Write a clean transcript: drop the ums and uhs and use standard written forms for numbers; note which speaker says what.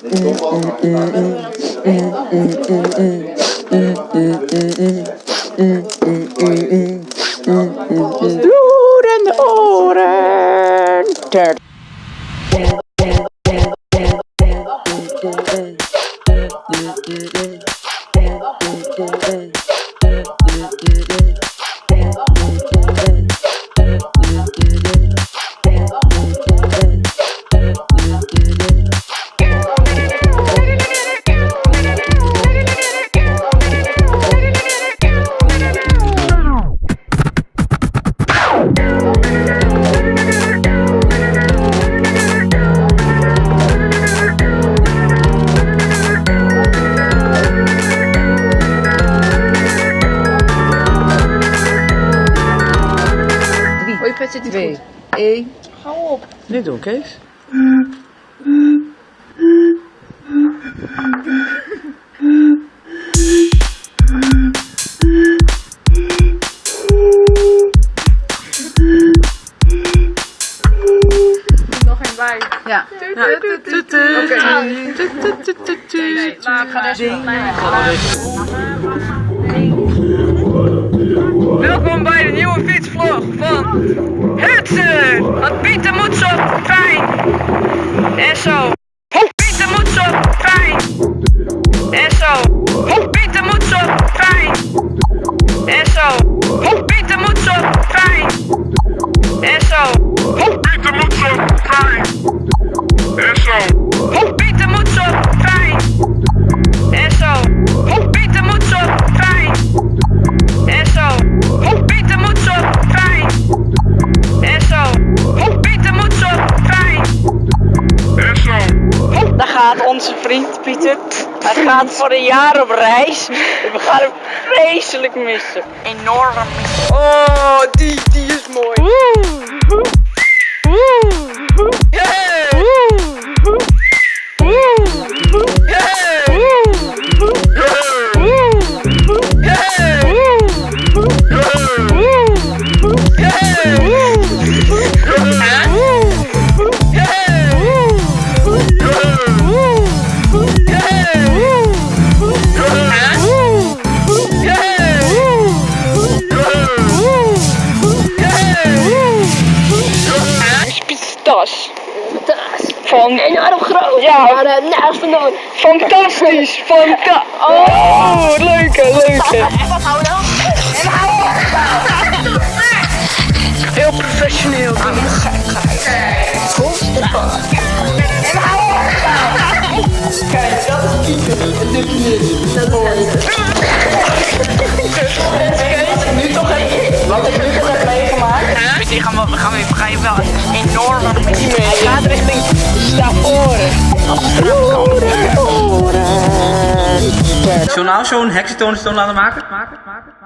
Speaker 1: Loerende oren.
Speaker 2: Oh, je pet zit niet
Speaker 3: 2,
Speaker 2: goed.
Speaker 3: 1.
Speaker 2: Hou op.
Speaker 3: Nu doen, Kees.
Speaker 2: Nog één bij.
Speaker 3: Ja.
Speaker 2: Nee, maar ik ga deze
Speaker 1: Welkom bij de nieuwe fietsvlog van Hudson. Want Pieter moet zo fijn. En zo. Pieter moet zo fijn. En zo. Pieter moet zo fijn. En zo. Pieter moet zo fijn. En zo.
Speaker 4: Pieter moet zo fijn. En zo.
Speaker 1: Pieter moet zo fijn. En zo. Pieter moet zo fijn. En zo. Pieter moet zo fijn. En zo. Pieter moet zo fijn.
Speaker 4: En zo.
Speaker 1: Daar gaat onze vriend Pieter. Hij gaat voor een jaar op reis. We gaan hem vreselijk missen. Enorm. Oh, die is mooi. Tas. Van
Speaker 2: Enorm groot.
Speaker 1: Ja.
Speaker 2: Maar nergens vandaan.
Speaker 1: Fantastisch, fanta. Oh, leuke, leuke. Heel professioneel. Wat ik nu toch heb meegemaakt. Die gaan we, we gaan weer, we gaan je wel enorm Hij gaat richting Stavoren.
Speaker 5: Zullen we nou zo'n hexatoonstoon laten maken? Maken, maken, maken.